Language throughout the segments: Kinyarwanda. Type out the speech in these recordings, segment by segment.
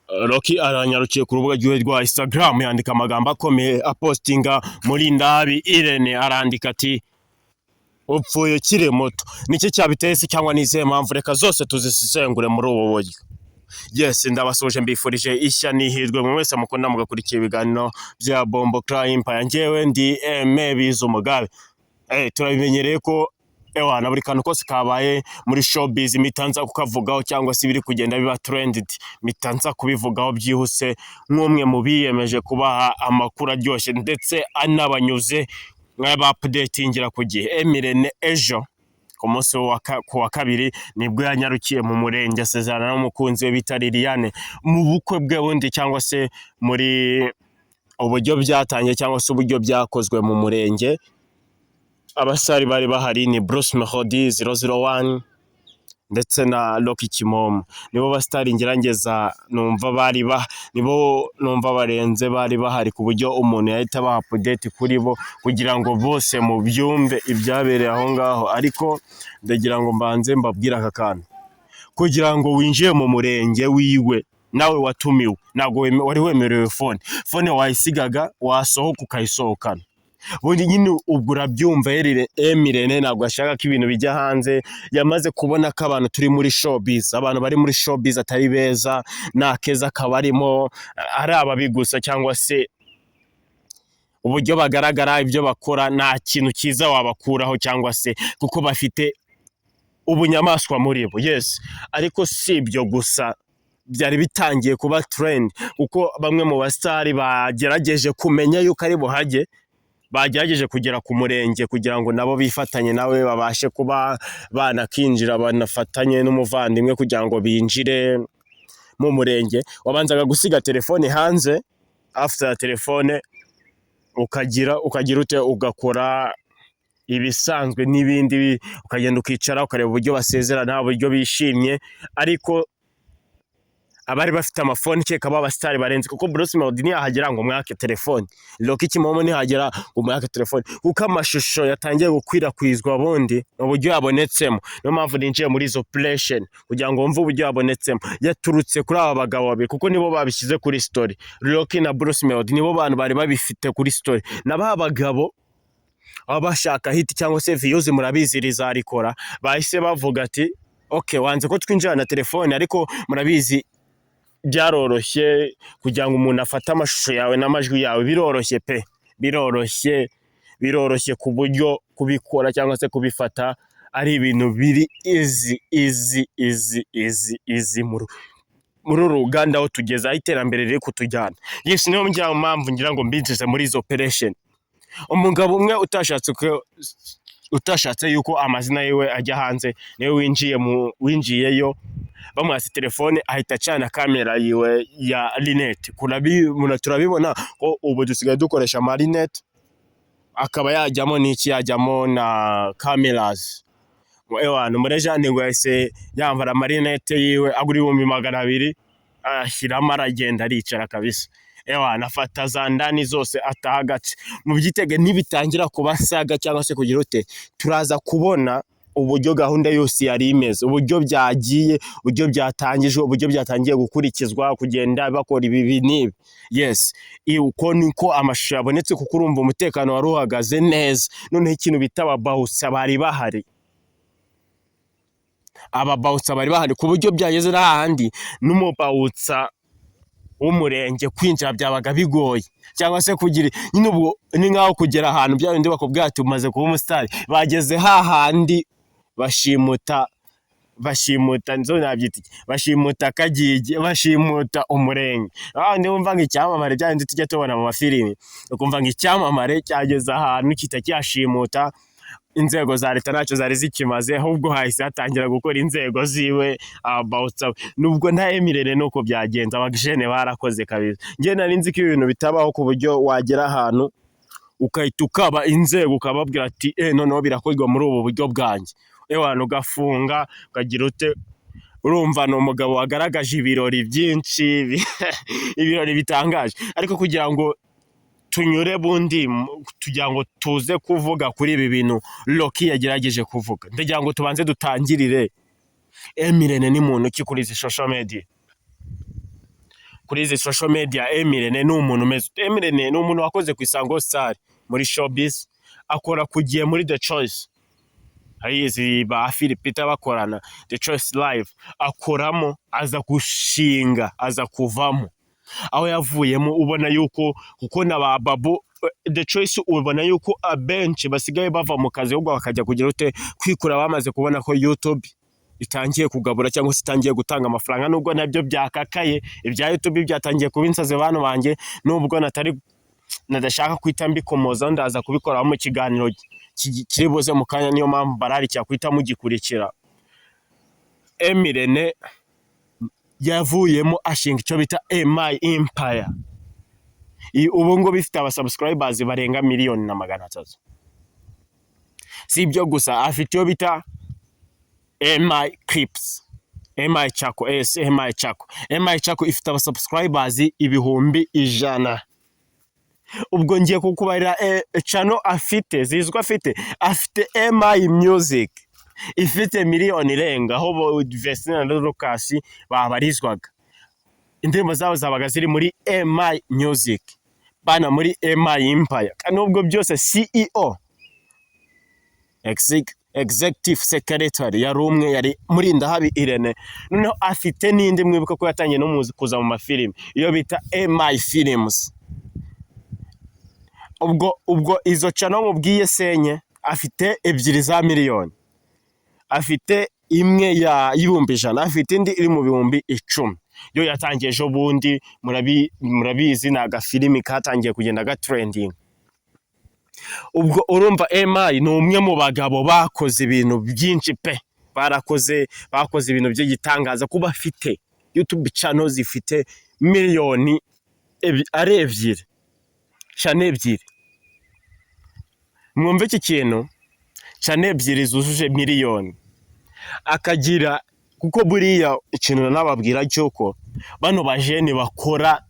Rocky aranyarukiye ku rubuga rwiwe rwa Instagram, yandika amagambo akomeye, apostinga Murindahabi Irene, arandika ati: "Upfuye ukiri muto." Niki cyabiteye se, cyangwa ni izihe mpamvu? Reka zose tuzisesengure muri ubu buryo. Yes, ndabasuhuje, mbifurije ishya n'ihirwe mwe mwese mukunda mugakurikira ibiganiro bya Bombo Cry Empire. Njyewe ndi Aime Biza Umugabe. Turabimenyereye ko ewana buri kantu kose kabaye muri showbiz mpita nza kukavugaho, cyangwa se ibiri kugenda biba trended mpita nza kubivugaho byihuse, nk'umwe mu biyemeje kubaha amakuru aryoshye ndetse anabanyuze, nk'aba updatingira ku gihe. Emirene ejo ku munsi ku wa kabiri nibwo yanyarukiye mu murenge, asezerana n'umukunzi we bita Liliane mu bukwe bwe bundi, cyangwa se muri uburyo byatangiye, cyangwa se uburyo byakozwe mu murenge. Abasitari bari bahari ni Bruce Melody 001 ndetse na Rocky Kimomo. Nibo basitari ngerageza numva bari ba nibo numva barenze bari bahari, ku buryo umuntu yahita abaha update kuri bo kugira ngo bose mubyumve ibyabereye aho ngaho. Ariko ndagira ngo mbanze mbabwire aka kantu: kugira ngo winjire mu murenge wiwe nawe watumiwe, ntabwo wari wemerewe phone. Phone wayisigaga, wasohoka ukayisohokana. Ubundi nyine ubwo urabyumva, Emirene ntabwo ashaka ko ibintu bijya hanze. Yamaze kubona ko abantu turi muri showbiz, abantu bari muri showbiz atari beza, nta keza kabarimo, ari ababi gusa, cyangwa se uburyo bagaragara, ibyo bakora, nta kintu cyiza wabakuraho, cyangwa se kuko bafite ubunyamaswa muri bo. Yes, ariko si ibyo gusa, byari bitangiye kuba trend, kuko bamwe mu basitari bagerageje kumenya yuko ari buhage, bagerageje kugera ku murenge kugira ngo nabo bifatanye nawe, babashe kuba banakinjira, banafatanye n'umuvandimwe kugira ngo binjire mu murenge. Wabanzaga gusiga telefone hanze, after ya telefone ukagira ute, ugakora ibisanzwe n'ibindi, ukagenda ukicara ukareba uburyo basezerana, uburyo bishimye. Ariko abari bafite amafone, kereka b'abasitari barenze, kuko Bruce Melody ntiyahagera ngo mwake telefone, Rocky Kimomo ntihagera ngo mwake telefone, kuko amashusho yatangiye gukwirakwizwa bundi uburyo yabonetsemo. Niyo mpamvu ninjiye muri izo operation kugira ngo wumve uburyo yabonetsemo. Yaturutse kuri aba bagabo babiri, kuko nibo babishyize kuri story. Rocky na Bruce Melody nibo bantu bari babifite kuri story. Na ba bagabo baba bashaka hit cyangwa se views, murabizi rizarikora, bahise bavuga ati: "Ok, wanze ko twinjira na telefone." Ariko murabizi, byaroroshye kugira ngo umuntu afate amashusho yawe n'amajwi yawe, biroroshye pe, biroroshye, biroroshye, ku buryo kubikora cyangwa se kubifata ari ibintu biri easy, easy, easy, easy, easy muri uru ruganda aho tugeze, aho iterambere riri kutujyana. Yes, niyo ngira mpamvu ngira ngo mbinjize muri izo operation. Umugabo umwe utashatse yuko amazina yiwe ajya hanze niwe winjiyeyo, bamuhase telefone ahita acana kamera yiwe ya lunette. Turabibona ko ubu dusigaye dukoresha amarinete, akaba yajyamo n'iki, yajyamo na cameras. Ewana umurejani ngo yahise yambara amarinete yiwe agura 200,000, ashyiramo, aragenda, aricara kabisa. Ewana afata za ndani zose, ataha agace. Mu byitege nibitangira kuba saga cyangwa se kugira ute, turaza kubona uburyo gahunda yose yari imeze, uburyo byagiye, uburyo byatangijwe, uburyo byatangiye gukurikizwa, kugenda bakora ibi n'ibi. Yes, uko niko amashusho yabonetse, kuko urumva umutekano wari uhagaze neza. Noneho ikintu bita ababouncer bari bahari, ababouncer bari bahari ku buryo byageze n'ahandi n'umubouncer w'umurenge kwinjira byabaga bigoye, cyangwa se kugira nyine ubwo ni nkaho kugera ahantu bya bindi bakubwira ati: "Umaze kuba umusitari." Bageze hahandi bashimuta, bashimuta nzo nabyita iki? Bashimuta akagigi, bashimuta umurenge. Ahandi wumva ngo icyamamare, bya bindi tujya tubona mu mafilimi, ukumva ngo icyamamare cyageze ahantu kita cyashimuta inzego za leta, ntacyo zari zikimaze, ahubwo hahise hatangira gukora inzego ziwe, ababouncer. Nubwo nta emirere nuko byagenze, abajene barakoze kabisa. Njye nari nzi ko ibintu bitabaho ku buryo wagera ahantu ukahita ukaba inzego, ukababwira ati: "Eh, noneho birakorwa muri ubu buryo bwanjye." Ewana ugafunga, ukagira ute. Urumva ni umugabo wagaragaje ibirori byinshi, ibirori bitangaje. Ariko kugira ngo tunyure bundi, tugira ngo tuze kuvuga kuri ibi bintu Rocky yagerageje kuvuga, ndagira ngo tubanze dutangirire: Emirene ni muntu ki kuri izi social media? Kuri izi social media, M Irene ni umuntu umeze ute? M Irene ni umuntu wakoze ku Isango Star muri showbiz, akora ku Gihe muri The Choice, ayizi ba Philip bakorana The Choice Live, akoramo, aza gushinga, aza kuvamo. Aho yavuyemo ubona yuko kuko na ba Babu The Choice, ubona yuko abenshi basigaye bava mu kazi, ahubwo bakajya kugira ute? Kwikura. Bamaze kubona ko YouTube itangiye kugabura cyangwa se itangiye gutanga amafaranga, nubwo nabyo byakakaye. Ibya YouTube byatangiye kuba insazi, bantu banjye, nubwo natari nadashaka kwita mbikomoza, ndaza kubikoraho mu kiganiro kiri buze mu kanya. Niyo mpamvu bararikira guhita mugikurikira. M Irene yavuyemo ashinga icyo bita MI Empire. Ubu ngubu ifite aba subscribers barenga 1,300,000. Si ibyo gusa, afite iyo bita MI Clips, MI Chako S, MI Chako. MI Chako ifite aba subscribers 100,000. Ubwo ngiye kukubarira channel afite zizwi. Afite MI Music ifite miliyoni irenga, aho Vestine na Lucas babarizwaga. Indirimbo zabo zabaga ziri muri MI Music bana muri MI Empire. Nubwo byose CEO, Executive Secretary yari umwe, yari Murindahabi Irene. Noneho afite n'indi, mwibuka ko yatangiye no kuza mu mafilimi, iyo bita MI Films. Ubwo izo channel mubwiye senye, afite ebyiri za miliyoni, afite imwe ya 100,000, afite indi iri mu 10,000. Yo yatangiye ejo bundi, murabizi, ni agafilimi katangiye kugenda gatrending. Ubwo urumva MI ni umwe mu bagabo bakoze ibintu byinshi pe. Bakoze ibintu by'igitangaza kuba afite YouTube channel zifite miliyoni ari ebyiri, channel ebyiri. Mwumve iki kintu, channel ebyiri zujuje miliyoni akagira. Kuko buriya ikintu nababwira cy'uko bano bajene bakora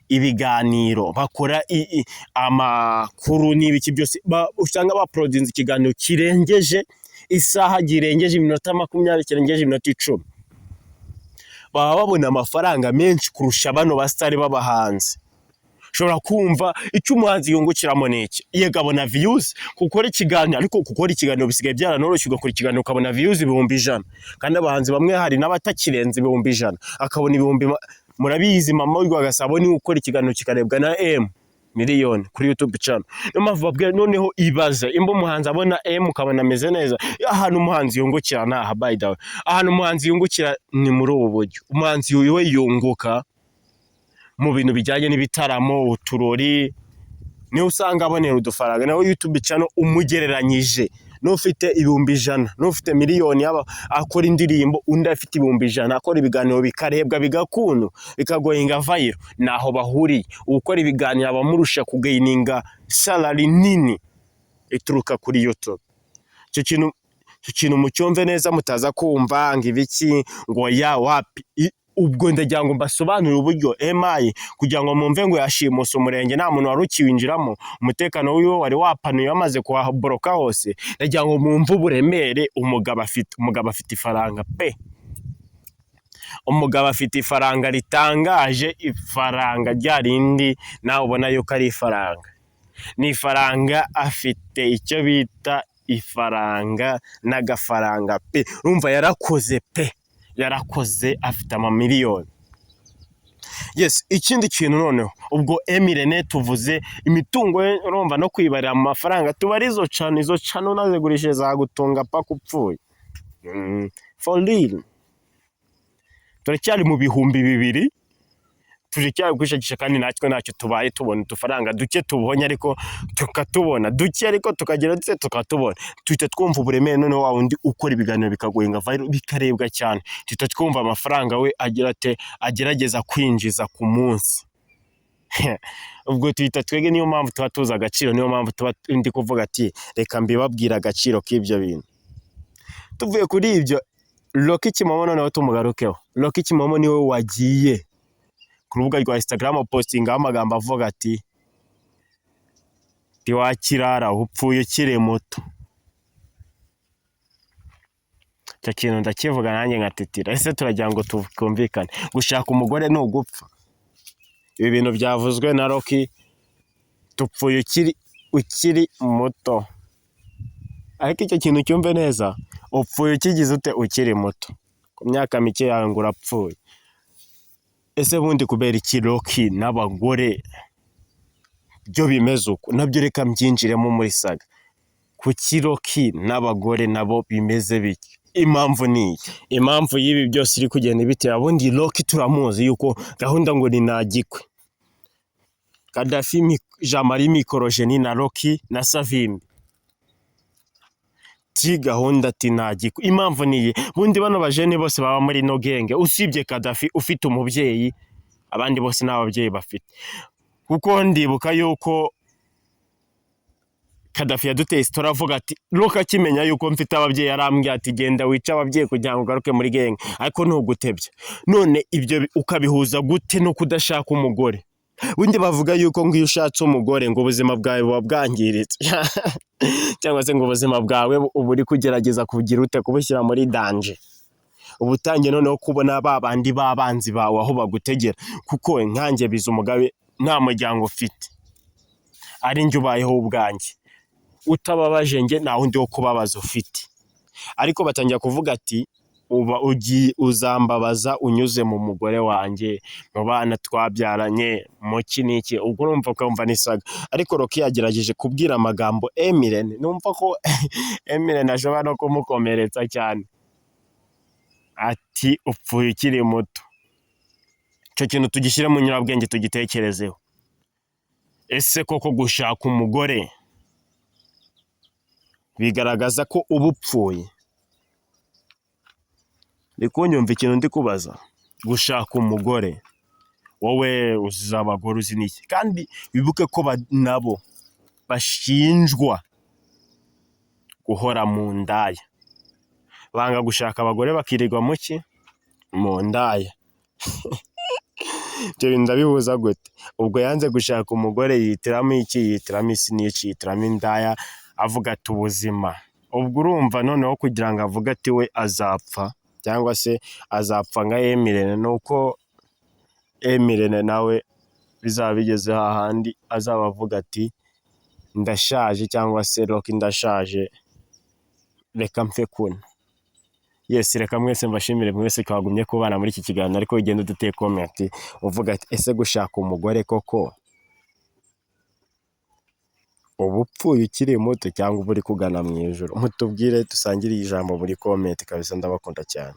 ibiganiro, bakora amakuru n'ibiki byose, usanga baporodinze ikiganiro kirengeje isaha, kirengeje iminota 20, kirengeje iminota 10, baba babona amafaranga menshi kurusha bano basitari b'abahanzi. Ushobora kumva icyo umuhanzi yungukiramo ni iki? Yego, abona views gukora ikiganiro, ariko gukora ikiganiro bisigaye byaranoroshye. Ugakora ikiganiro ukabona views 100,000, kandi abahanzi bamwe hari n'abatakirenza 100,000, akabona ibihumbi murabizi, mama w'u Gasabo niwe ukora ikiganiro kikarebwa na M miliyoni kuri YouTube channel. Niyo mpamvu babwira, noneho ibaze imba umuhanzi abona M, ukabona ameze neza. Ahantu umuhanzi yungukira ni aha. By the way, ahantu umuhanzi yungukira ni muri ubu buryo: umuhanzi we yunguka mu bintu bijyanye n'ibitaramo, uturori, niho usanga abonera udufaranga. Nawe YouTube channel, umugereranyije n'ufite 100,000, n'ufite miliyoni, yaba akora indirimbo, undi afite 100,000 akora ibiganiro bikarebwa, bigakundwa, bikagoinga viral, naho bahuriye. Ukora ibiganiro abamurusha kugaininga salary nini ituruka kuri YouTube. Icyo kintu mucyumve neza, mutaza kumva ngo ibiki, ngo ya wapi. Ubwo ndagira ngo mbasobanurire uburyo MI, kugira ngo mumve ngo yashimuse umurenge, nta muntu wari ukiwinjiramo, umutekano wiwe wari wapanuye, wamaze kuhaboroka hose. Ndagira ngo mwumve uburemere umugabo afite. Umugabo afite ifaranga pe, umugabo afite ifaranga ritangaje, ifaranga rya rindi nawe ubona yuko ari ifaranga, ni ifaranga. Afite icyo bita ifaranga n'agafaranga pe. Urumva yarakoze pe, yarakoze, afite amamiliyoni. Yes, ikindi kintu noneho, ubwo M Irene tuvuze imitungo ye, urumva no kwibarira mu mafaranga tubara izo channel. Izo channel unazigurishije zagutunga paka upfuye. For real, turacyari mu 2000, turacyari kwishakisha, kandi natwe ntacyo tubaye. Tubona udufaranga duke tubonye, ariko tukatubona duke, ariko tukagira ndetse tukatubona, tuhita twumva uburemere. Noneho wa wundi ukora ibiganiro bikagoinga viral, bikarebwa cyane, tuhita twumva amafaranga we agira ate, agerageza kwinjiza ku munsi. Ubwo tuhita twege, niyo mpamvu tuba tuzi agaciro, niyo mpamvu tuba ndi kuvuga ati reka mbibabwire agaciro k'ibyo bintu. Tuvuye kuri ibyo, Rocky Kimomo noneho tumugarukeho. Rocky Kimomo niwe wagiye ku rubuga rwa Instagram postingaho amagambo avuga ati: "Ntiwakirara, upfuye ukiri muto." Icyo kintu ndakivuga nanjye nkatitira. Ese turagira ngo twumvikane, gushaka umugore ni ugupfa? Ibi bintu byavuzwe na Rocky, tupfuye ukiri muto. Ariko icyo kintu cyumve neza, upfuye ukigize ute? Ukiri muto, ku myaka mike yawe ngo urapfuye. Ese bundi kubera iki Rocky n'abagore byo bimeze uko? Nabyo reka mbyinjiremo muri saga. Kuki Rocky n'abagore nabo bimeze bityo? Impamvu ni iyi, impamvu y'ibi byose iri kugenda ibitera. Ubundi Rocky turamuzi yuko gahunda ngo ni nagikwe. Kadafi, Jean Marie Mikorojeni na Rocky na Savimbi ti gahunda ati ntagikwe. Impamvu ni iyi, bundi bano bajene bose baba muri no gang, usibye Kadafi ufite umubyeyi, abandi bose nta babyeyi bafite. Kuko ndibuka yuko Kadafi yaduteye story avuga ati Rocky akimenya yuko mfite ababyeyi yarambwiye ati genda wice ababyeyi kugira ngo ugaruke muri gang, ariko ntugutebya. None ibyo ukabihuza gute no kudashaka umugore? Ubundi bavuga yuko ngo iyo ushatse umugore ngo ubuzima bwawe buba bwangiritse, cyangwa se ngo ubuzima bwawe uba uri kugerageza kugira ute? Kubushyira muri danger. Uba utangiye noneho kubona ba bandi b'abanzi bawe aho bagutegera. Kuko nkanjye biza umugabe nta muryango ufite, ari njye ubayeho ubwanjye, utababaje njye nta wundi wo kubabaza ufite. Ariko batangira kuvuga ati uba ugiye uzambabaza unyuze mu mugore wanjye, mu bana twabyaranye, mu ki n'iki. Ubwo urumva ukumva ni saga. Ariko Rocky yagerageje kubwira amagambo Emirene, numva ko Emirene ashobora no kumukomeretsa cyane, ati upfuye ukiri muto. Icyo kintu tugishyire mu nyurabwenge, tugitekerezeho. Ese koko gushaka umugore bigaragaza ko uba upfuye? Ndi kunyumva ikintu ndi kubaza? Gushaka umugore, wowe uzi abagore, uzi n'iki, kandi wibuke ko nabo bashinjwa guhora mu ndaya, banga gushaka abagore bakirirwa mu ki? Mu ndaya. Ibyo bintu ndabihuza gute? Ubwo yanze gushaka umugore yihitiramo iki? Yihitiramo isi n'iki, yihitiramo indaya, avuga ati ubuzima. Ubwo urumva noneho kugira ngo avuge ati we azapfa cyangwa se azapfa nka Emirene, ni uko Emirene nawe bizaba bigeze hahandi azaba avuga ati ndashaje, cyangwa se Rocky ndashaje, reka mfe kuno. Yes, reka mwese mbashimire mwese twagumye kubana muri iki kiganiro. Ariko ugenda uduteye comment uvuga ati ese gushaka umugore koko uba upfuye ukiri muto cyangwa uba uri kugana mu ijuru? Mutubwire, dusangire ijambo muri comment kabisa, ndabakunda cyane.